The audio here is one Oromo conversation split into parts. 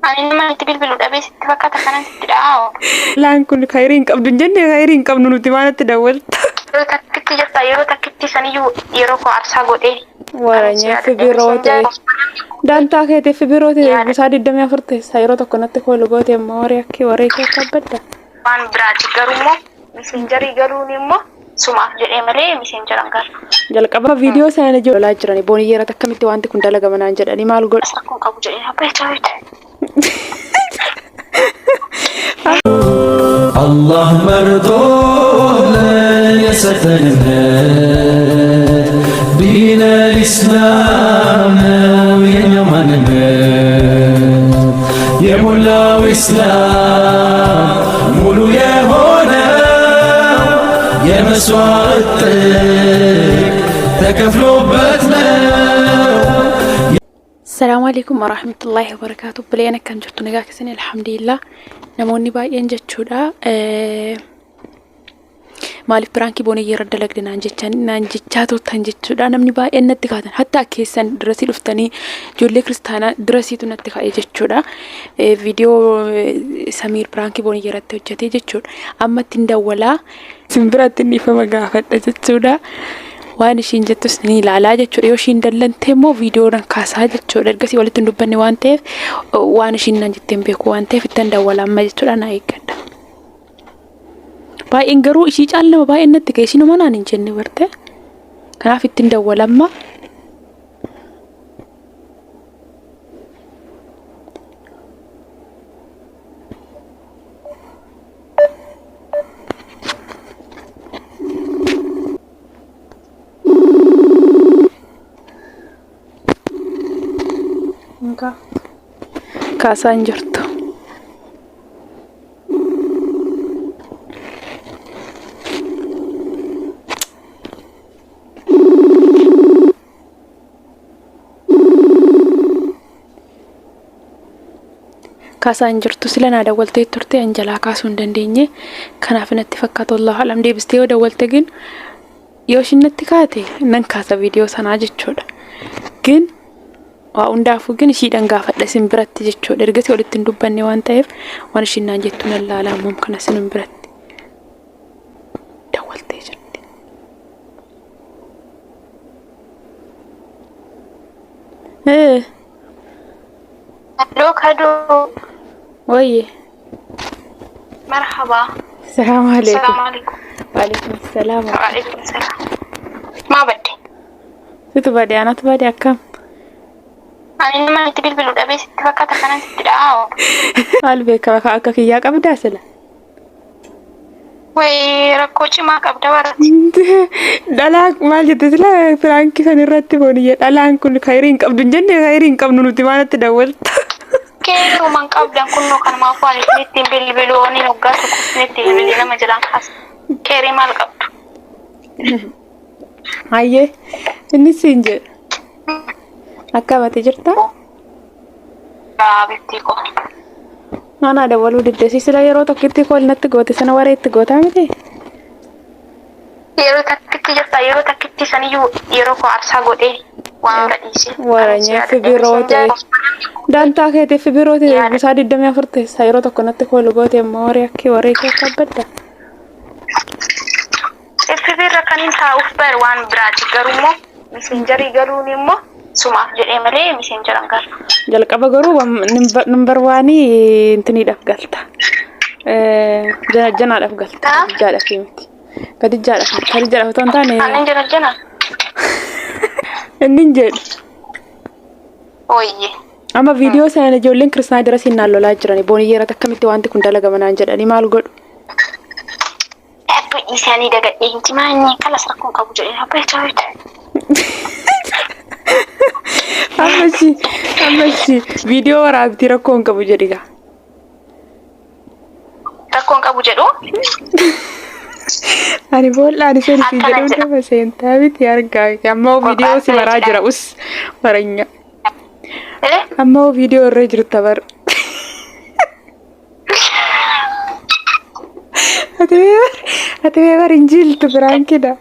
Ani nama itti bilbilu dhabee sitti fakkaata kanan sitti dha'aa oolu. Laan kun khayrii hin qabdu hin jenne khayrii hin qabnu nuti maal dawwalta. Yeroo takkitti jirta yeroo takkitti saniyyuu yeroo koo aarsaa godhee. Waranya fi biroo ta'e. Daantaa keetiif fi biroo ta'e busaa 24 teessa yeroo tokko natti koolu goote immoo waree akki waree kee kabbadda. Waan biraati garuu immoo miseenjarii galuun immoo sumaaf jedhee malee miseenjaran galu. Jalqaba viidiyoo sana ijoo jirani booniyyee irratti akkamitti wanti kun dalagama naan jedhanii maal godhu. Rakkoon qabu jedhee abbaa jaawitu. አላህ መርጦህ ለኔ የሰጠን እምነት ዲነል ኢስላም ነው የኛ ማንነት የሞላው ኢስላም ሙሉ የሆነው የመስዋዕት ጥግ ተከፍሎበት ነው። Salaamu alaikum warahmatullahi wabarakatuh. Bileen akkam jirtu nagaa keessanii alhamdulillah. Namoonni baay'een jechuudha. Maaliif piraankii booniyyee irra dalagde naan jechaa naan jechaa turtan jechuudha. Namni baay'een natti kaatan hatta keessan dirasii dhuftanii ijoollee kiristaanaa dirasiitu natti ka'e jechuudha. Viidiyoo Samiir piraankii booniyyee irratti hojjetee jechuudha. Amma ittiin dawwalaa isin biratti dhiifama gaafadha jechuudha. Waan ishiin jettus ni ilaalaa jechuudha. Yoo ishiin dallante immoo viidiyoo nan kaasaa jechuudha. Ergasii walitti hin dubbanne waan ta'eef waan ishiin naan jettee hin beeku waan ta'eef ittiin dawwala amma jechuudha na eeggadha. Baay'een garuu ishii caala nama baay'een natti ka'e ishiin homaa naan hin jenne barte. Kanaaf ittiin dawwala amma. Kaasaa hin jirtu. Kaasaa hin jirtu sila naa dawwaltee turte an jalaa kaasuu hin dandeenye. Kanaaf natti fakkaata wallahu alam deebistee yoo dawwalte gin yoo ishiin natti kaate nan kaasa viidiyoo sanaa jechuudha. Gin waa hundaafuu gin ishiidhaan gaafadha isin biratti jechuudha. Ergasii walitti hin dubbanne waan ta'eef waan ishiin naan jettu nan laala ammam kana isin biratti dawwaltee jirti. Halloo kaduu. Wayye. Marhaba. Salaamu alaikum. Salaamu alaikum. Waalaikum salaam. Waalaikum salaam. Maa badde? Situ bade anatu bade akkam? Ani nama itti bilbilu dhabee sitti fakkaata kanan sitti dha'aa oolu. Maal beekama ka akka kiyyaa qabdaa sila? Wayi rakkoo cimaa qabda warratti. Dhalaa maal jette sila piraankii san irratti booniyye dhalaan kun khayrii hin qabdu hin jenne khayrii hin qabnu nuti maalatti dawwalta. Keeruman qabdan kunnoo kanumaaf waan isin ittiin bilbilu oni hoggaa tokko isin ittiin bilbilu nama jalaan kaasa. Keerii maal qabdu? Hayyee innis siin jedha. Akkam ati jirta? Baabittii koo. Maanaa dawwaluu didde sila yeroo tokkitti kool natti goote sana waree itti gootaa miti? Yeroo takkitti jirta yeroo takkitti saniyyuu yeroo koo aarsaa godhee waan gadhiise. Waranya fi biroo ta'e. Daantaa keetiif fi biroo ta'e busaa 24 teessa yeroo tokko natti koolu goote immoo waree akki waree kee kabbadda. FB irra kan hin taa'uuf bare waan biraati garuu immoo miseenjarii galuun immoo sumaaf jedhee malee miseenjaran galu. Jalqaba garuu number waanii intiniidhaaf galta. Janaadhaaf galta. Kadijjaadhaaf miti. Kadijjaadhaaf kadijjaadhaaf otoo hin taane. Anin jana jana. Inni hin jedhu. Ooyye. Amma viidiyoo sana ijoolleen kiristaanaa dira siin naan lolaa jirani. Booniyyee irratti akkamitti wanti kun dalagama naan jedhanii maal godhu? Abbi isaanii dagadhee hin cimaanyi kalas rakkoon qabu jedhee abbaa jaawitu. Ammashi ammashi viidiyoo waraabbii rakkoo hin qabu jedhi gaa. Rakkoon qabu jedhu. Ani bool'aan isheen si Akkana jedhu jedha. nama seentaa miti argaa. Amma viidiyoo si maraa jira us waranya. Amma viidiyoo irra jirta bar. Ati mee bar hin jiltu biraankidha.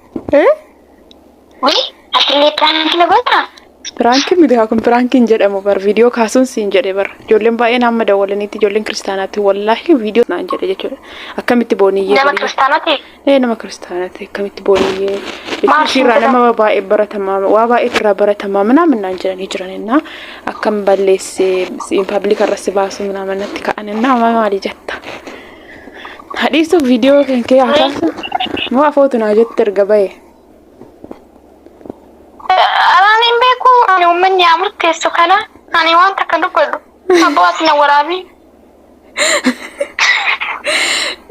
Wii atillee piraankii na goota? Piraankii miti haa kun piraankii hin jedhamu bar viidiyoo kaasuun siin jedhe bar ijoolleen baay'een hamma dawwalaniitti ijoolleen kiristaanaatti wallaahi viidiyoo naan jedhe jechuudha. Akkamitti booniyyee Nama booniyyee kiristaanaa ta'e ee nama kiristaanaa ta'e akkamitti booniyyee jechuun maal ishiirraa siin jedhan? nama baay'ee baratamaa waa baay'ee irraa baratamaa minaamin naan jedhanii jiran innaa akkam balleessee siin pablika irra si baasu minaamin natti ka'an innaa amma maali jetta. Hadhiisu viidiyoo kan kee haa kaasu moo afootu naa jette erga bahe. Araan hin beeku ani uummanni haa murteessu kana ani waan takka dubbadhu abbaa ati na waraabii.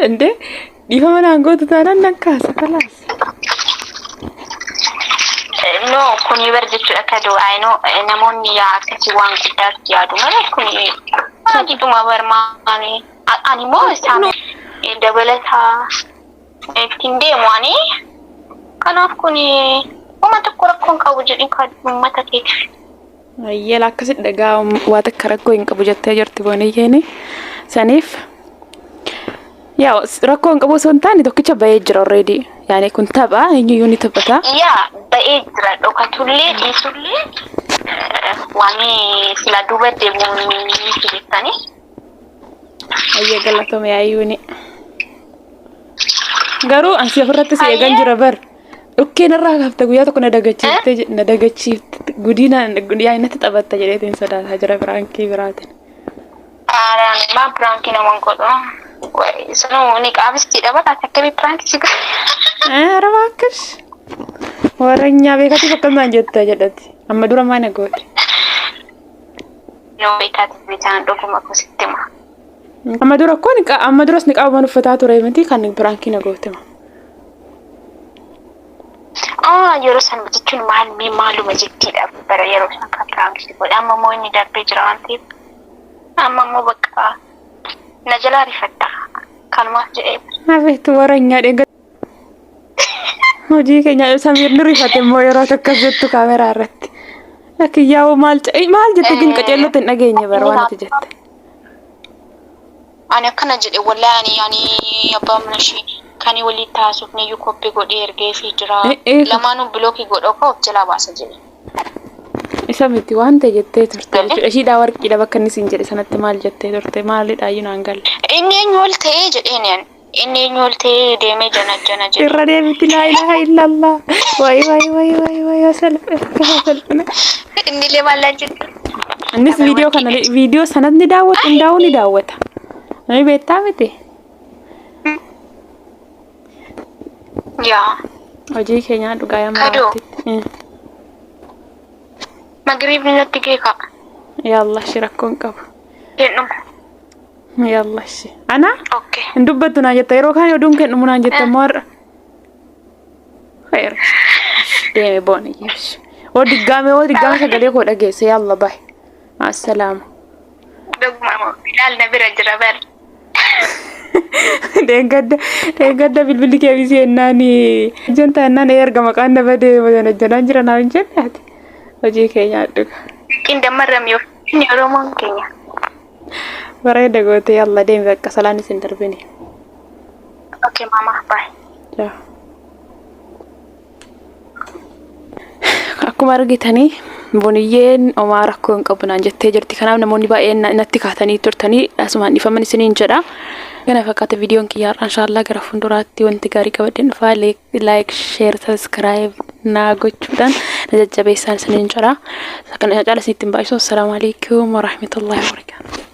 Inde dhiifama naan gootu taanaan nan kaasa kalaas. No kuni bar jechuudha akka du'aa namoonni yaa akkasii waan guddaatti yaadu malee kuni hojiidhuma bar maali ani immoo isaan dabalataa ittiin deemu ani kanaaf kuni homa tokko rakkoon qabu jedhin kan uummata keetiif. Ayyeel akkasi dhagaa waa takka rakkoo hin qabu jettee jirti booniyyeeni. Saniif yaa rakkoo hin qabu osoo hin taane tokkicha bahee jira already. Yaani kun tapha eenyuyyuu ni taphata. Yaa ba'ee jira dhokatullee dhiisullee waan sila duuba deebi'uun miti jettanii. Ayyee galatoomi ayyuuni. Garuu ansi ofirratti si eegan jira bar. Dhukkee narraa kaafte guyyaa tokko na dagachiifte na dagachiifte gudii na yaa natti taphatta jedheetiin sodaataa jira biraankii biraatiin. Aaraan maa piraankii naman godhu. Sanuu ni qaabisti dhabata akkamii piraankii si godhu. ኧረ እባክሽ ወረኛ beekati bakka jette jedhati amma dura maana goote. Noo beekaati bitaan dhuguma kositti ma. Amma dura kun amma duras ni qabaman uffataa ture miti kan piraankii na goote ma. Ah yeroo san jechuun maal mee maaluma jettiidha bara yeroo san kan piraankii godhe amma immoo inni darbee jira waan ta'eef amma immoo bakka na jalaa rifatta kanumaaf jedhee. Abeet ወረኛ dheega. Hojii keenya Samiir ni rifate immoo yeroo takkas jettu kaameraa irratti. Akiyyaa'oo maal maal jette gin qaceellotti hin dhageenye bara waan ati jette. Ani akkana jedhe wallahi ani ani abbaa mana ishee kan walii taasifne iyyuu koppii godhee ergeefii jira. Lamaanuu bilookii godhoo koo of jalaa baasa jedhe. Isa miti waan ta'e jettee turte jechuudha. Ishiidhaa warqiidha bakka inni siin jedhe sanatti maal jettee turte maalidha iyyuu naan galle. Inni eenyu ol ta'ee jedheen ani. Inni eenyu ol ta'ee deemee jana jana jedhe. Irra deebitti laa ilaaha illallah. Wayi wayi wayi wayi wayi salphina. Inni illee maal naan jedhe. Innis viidiyoo kana viidiyoo sanas ni daawwata hundaa'uu ni daawwata. Namni beektaa miti. Yaa. Hojii keenyaa dhugaa yaa Kadoo. maraatti. Magriibni natti geeka. Yaa Allah shi rakkoo hin qabu. Kennumu. Yaa Allah shi. Ana Okay. hin dubbattu naan jetta yeroo kaan oduun kennumu naan jetta immoo har'a. Khayr. Deeme boona yeesh. Oo diggaame oo diggaame sagalee koo dhageesse yaa Allah baay. Maasalaama. Dhuguma Bilaal na bira jira bar. Deeggadda deeggadda bilbilli kee bisii ennaan jenta ennaan erga maqaan na badee janaan jira naan hin jenne ati. Hojii kee nyaadhu. Qindamarram yoo inni Oromoon keenya. Bareeda goote yalla deemi bakka salaan isin darbini. Okay mama bye. Ciao. Akkuma argitanii Boniyyeen homaa rakkoo hin qabu naan jettee jirti. Kanaaf namoonni baay'een natti kaatanii turtanii asumaan dhiifaman isiniin jedha. Kana fakkaata viidiyoon kiyya har'a inshaallah gara fuulduraatti wanti gaarii qabadheen dhufaa like share subscribe naa gochuudhaan na jajjabeessaan isiniin jedha. Kana caala isinitti hin baay'isu. Assalaamu alaikum warahmatullahi wabarakatuh.